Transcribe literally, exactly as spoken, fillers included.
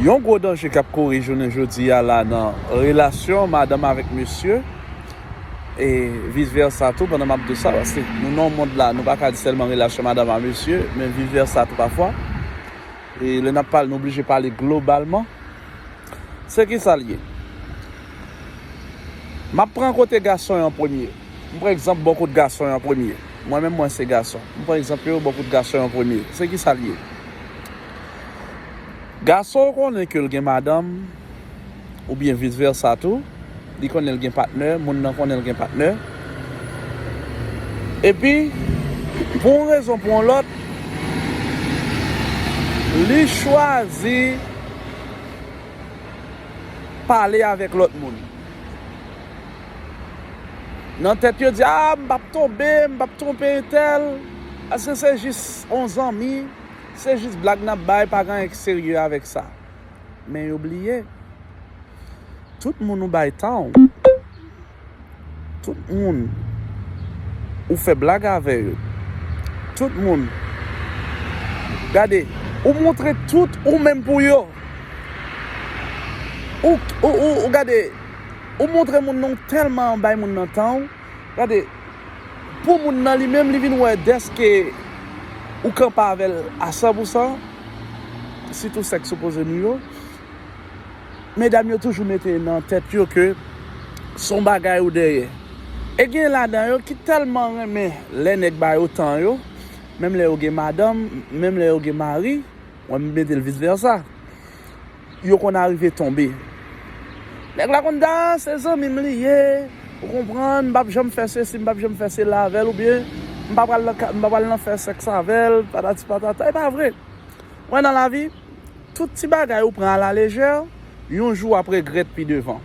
Yon gwo danje k ap kouri jounen jodi a la nan relasyon madanm avèk mesye, e vis vèsa tou, pandan m ap di sa, paske nou nan yon mond la, nou pa ka di sèlman relasyon madanm a mesye, men vis vèsa tou pafwa. E lè n ap pale, nou oblije pale globalman. Se ki sa l ye? M ap pran kote gason yo an premye. M pran egzanp bò kot gason yo an premye. Mwen menm, mwen se gason. M pran egzanp yo bò kot gason yo an premye. Se ki sa l ye? Gason konnen ke l gen madanm, oubyen vis vèsa tou. Li konnen l gen patnè, moun nan konnen l gen patnè. Epi, pou yon rezon, pou yon lòt, li chwazi pale avèk lòt moun. Nan tèt yo di, "A, m p ap tonbe, m p ap twonpe entèl, paske se jis yon zanmi, se jis blag n ap bay, pa gen anyen ki serye avèk sa." Men yo bliye, tout moun ou bay tan w, tout moun ou fè blag avè yo, tout moun, gade, ou montre tout ou menm pou yo. Ou, ou, ou, ou gade, ou montre moun nan ou tèlman bay moun nan tan w. Gade, pou moun nan li menm, li vin wè dèske ou kanpe avè l a san pou san, sitou sèks opoze nou yo, medam yo toujou mete nan tèt yo ke se yon bagay ou dèyè. E gen ladan yo ki tèlman renmen lè nèg ba yo tan yo, menm lè yo gen madanm, menm lè yo gen mari, mwen m mete l vis vèsa. Yo konn arive tonbe. Nèg la konn di, "A, se zanmi m li ye, ou konprann, m p ap janm fè sesi, m p ap janm fè sela avè l, oubyen m pa pral nan ka-, m pa pral nan fè sèks avè l, patati patata." E pa vre. Wè, nan lavi, tout ti bagay ou pran alalejè, yon jou w ap regrèt pi devan.